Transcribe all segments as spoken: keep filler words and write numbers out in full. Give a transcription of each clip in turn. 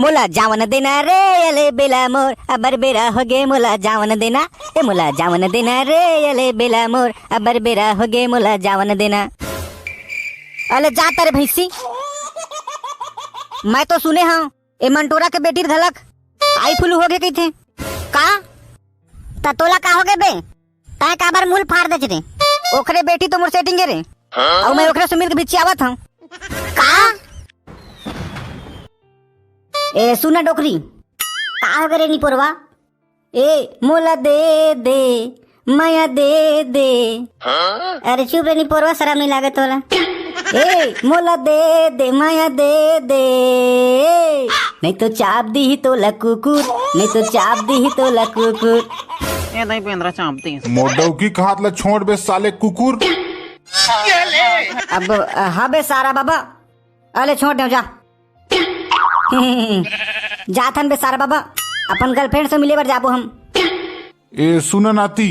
मोला जावन देना रे, अले बेला मोर, अबर बेरा होगे, मोला जावन देना। ए मोला जावन देना रे, अले बेला मोर, अबर बेरा होगे, मोला जावन देना। अले जा त रे भैंसी। मैं तो सुने हंव, ए मंटोरा के बेटी घलक आई flu होगे कहिथे। का? त तोला का होगे बे? तैं काबर मुंह फाड़ देच रे? ओखरे बेटी तो मोर setting हे रे। अउ मैं ओखरे से मिल के भिचियावत हंव। का? ए, सुन ना डोकरी। का होगे रे निपोरवा? ए, मोला दे दे, मया दे दे। अरे चुप रे निपोरवा, शरम नइ लागे तोला? ए, मोला दे दे, मया दे दे। नहीं तो चाप दीही तोला कुकुर, नहीं तो चाप दीही तोला कुकुर। ए दाई पेंदरा चाप दीस। मोर डौकी के हाथ ला छोड़ बे साले कुकुर। अब, अ, हाँ बे सारा बाबा, अले छोड़ देव जा। जाथन बे सारा बाबा, अपन girlfriend से मिले बर जाबो हम। ए सुन नाती।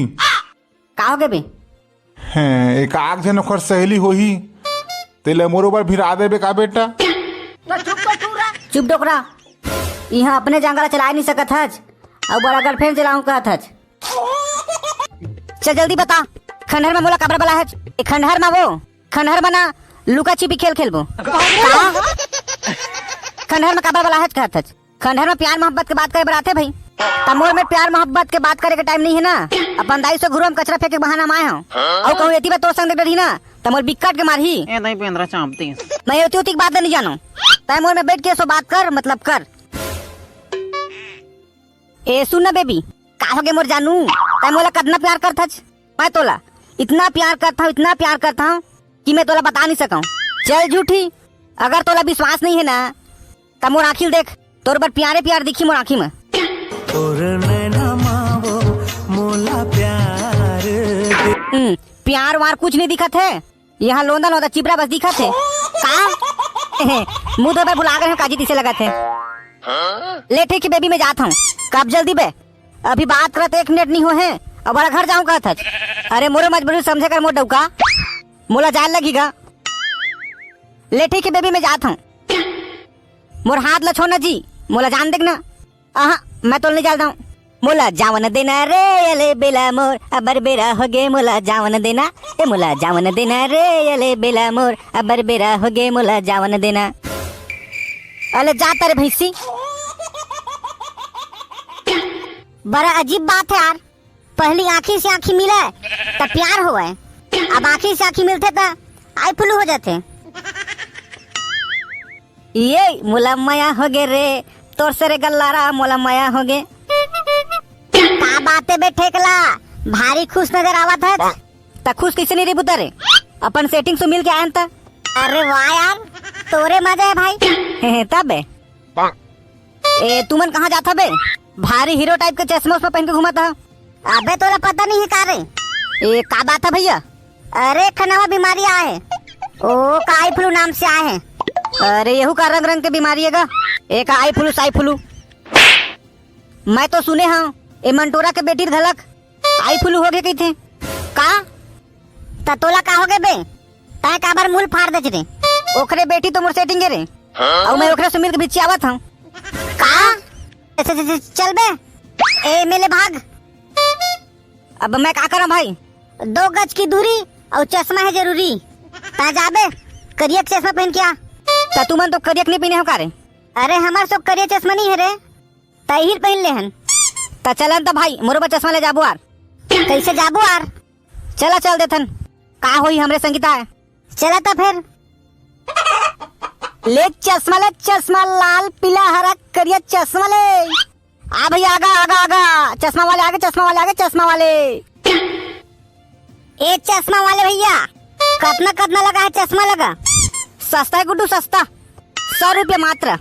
का होगे बे? हैं, एक आग झन ओखर सहेली होही, तेला मोरो बर भिरा देबे का बेटा? चुप डोकरा, इहाँ अपने जांगर ला चलाए नइ सकत हच, अउ बड़ा girlfriend चलाहूं कहत हच। चल जल्दी बता, खंडहर में मोला काबर बलाए हच? ए खंडहर में वो, खंडहर में ना लुका छिपी खेल खेलबो। का? खंडहर में काबर बलाए हच कहत हच? खंडहर में प्यार मोहब्बत के बात करे बर आथे भाई। त मोर में प्यार मोहब्बत के बात करे के time नइ हे ना। अपन दाई से घुरुवा में कचरा फेंके के बहाना में आए हंव। अउ कहूं एती बर तोर संग देख डरही ना, त मोर बिक्कट के मारही। ए दाई पेंदरा चाप दीस। मैं एती ओती के बात नइ जानंव। तैं मोर में बइठ के सो बात कर, मतलब कर। ए सुन ना baby, का होगे मोर जानू? तैं मोला कतना प्यार करथच? मैं तोला इतना प्यार करथंव, इतना प्यार करथंव कि मैं तोला बता नइ सकंव। चल झूठी, अगर तोला विश्वास नइ हे ना, त मोर आँखी ल देख, तोर बर प्यारे प्यार दिखही मोर आँखी में। तोर नैना मा वो मोला प्यार दे। हम्म, प्यार वार कुछ नइ दिखत हे। इहाँ लोंदा लोंदा चिपरा बस दिखत हे। का? मुंह धोए बर भुला गे हंव काजी तइसे लगत हे। ले ठीक हे baby, मैं जात हंव। कब जल्दी बे? अभी बात करत एक मिनट नइ होए हे, अब बड़ा घर जाहूं कहत हच। अरे मोरो मजबूरी समझे कर मोर डौका, मोला जाए लगही गा। ले ठीक हे baby, मैं जात हंव। मोर हाथ ला छोड़ ना जी, मोला जान दे ना। आहा, मैं तोला नइ जान दंव। मोला जावन देना रे, अले बेला मोर, अबर बेरा होगे, मोला जावन देना। ए मोला जावन देना रे, अले बेला मोर, अबर बेरा होगे, मोला जावन देना। अले जा त रे भैंसी। बड़ा अजीब बात हे यार, पहली आँखी से आँखी मिले त प्यार होवय, अब आँखी से आँखी मिलथे त आई flu हो जाथे। ये मोला मया होगे रे, तोर से रे गल्लारा मोला मया होगे। का बात हे बे ठेकला, भारी खुश नजर आवत हच। त खुश कइसे नइ रहिबो त रे, अपन setting से मिल के आयन त। अरे वाह यार, तोरे मजा हे भाई। तब बे। ए, तुमन कहाँ जाथा बे? भारी hero type के चश्मा उश्मा पहन के घूमत हा। अबे तोला पता नइ हे का रे? ए, का बात हे भैया? अरे, एक नवा बीमारी आए हे। ओ, का आई flu नाम से आए हे। अरे, एहू का रंग रंग के बीमारी हे गा। एक आई flu, साई flu। मैं तो सुने हंव, ए मंटोरा के बेटी घलक आई flu होगे कहिथे। का? त तोला का होगे बे? तैं काबर मुंह फाड़ देच रे? ओखरे बेटी तो मोर setting हे रे। अउ मैं ओखरे से मिल के भिचियावत हंव। का? अच्छा, अच्छा, अच्छा, चल बे। ए, एमे ले भाग। अब मैं का करंव भाई? दो गज की दूरी अउ चश्मा हे जरूरी। तैं जा बे, करिया चश्मा पहन के आ। त तुमन तो करिया नइ पहने हो का रे? अरे, हमर सो करिया चश्मा नइ हे रे। तैं ही ल पहिन ले हन। त चलन त भाई, मोरो बर चश्मा ले जाबो आर। कइसे जाबो आर? चला चल देथन, का होही हमरे संगीता हे। चला त फेर। ले चश्मा, ले चश्मा, लाल, पीला, हरा, करिया चश्मा ले। आ भैया, आगा, आगा, आगा, चश्मा वाले आगे, चश्मा वाले आगे, चश्मा वाले। ए चश्मा वाले भैया, कतना कतना लगा हे चश्मा लगा? सस्ता हे गुड्डू, सस्ता, सौ रुपया मात्र।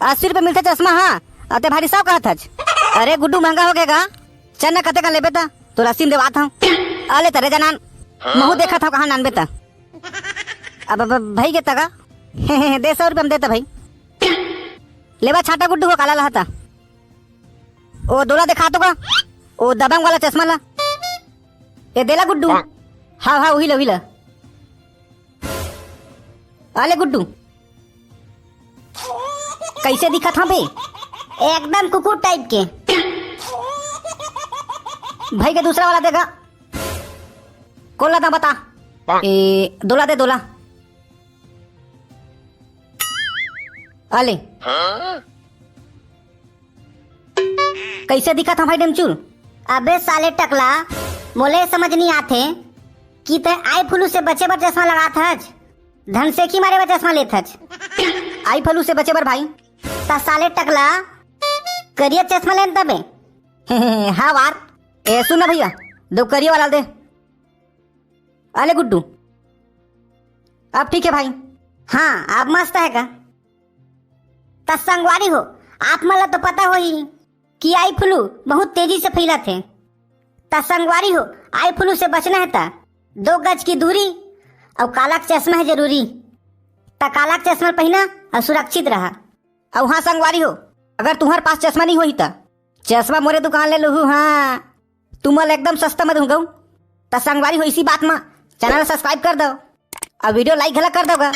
अस्सी रुपया मिलथे चश्मा, हाँ, अते भारी सौ कहत हच। अरे गुड्डू, महंगा होगे गा, चल न कते कन लेबे त, तोला अस्सी म देवात हंव। अले त रे जनान, महू देखत हंव कहाँ नानबे त। अब, अब भई गे त गा, दे सौ रुपया म दे त भई। लेबा छांटा गुड्डू हो, काला लहता। ओ दोला देखा तो का? ओ दबंग वाला चश्मा ला। ए देला गुड्डू। हाँ, हाँ, उही ला, उही ला। अले गुड्डू। कइसे दिखत हँव बे? एकदम कुकुर टाइप के। भई गे दूसरा वाला दे गा। कोन ला दँव बता। ए, दोला दे, दोला। अले। कइसे दिखत हँव भई डेमचुल? अबे साले टकला, मोला ये समझ नइ आथे कि तैं आई फ्लू से बचे बर चश्मा लगात हच, धनसेखी मारे बर चश्मा लेत हच। आई फ्लू से बचे बर भाई, त साले टकला करिया चश्मा ले न तबे। हाँ वार, ए सुन ना भइया, दो करिया वाला दे। अले गुड्डू, अब ठीक हे भाई? हाँ, अब मस्त हे गा। त संगवारी हो, आप मन ला तो पता होही कि आई फ्लू बहुत तेजी से फइलत हे। त संगवारी हो, आई फ्लू से बचना हे त दो गज की दूरी अउ काला के चश्मा हे जरूरी। त काला के चश्मा पहिना अउ सुरक्षित रहा। अउ हाँ संगवारी हो, अगर तुम्हर पास चश्मा नइ होही त चश्मा मोरे दुकान ले लूहू। हाँ, तुमन ल एकदम सस्ता म दूहूँ। त संगवारी हो, इसी बात म channel ल subscribe कर दव अउ video like घला कर दव गा।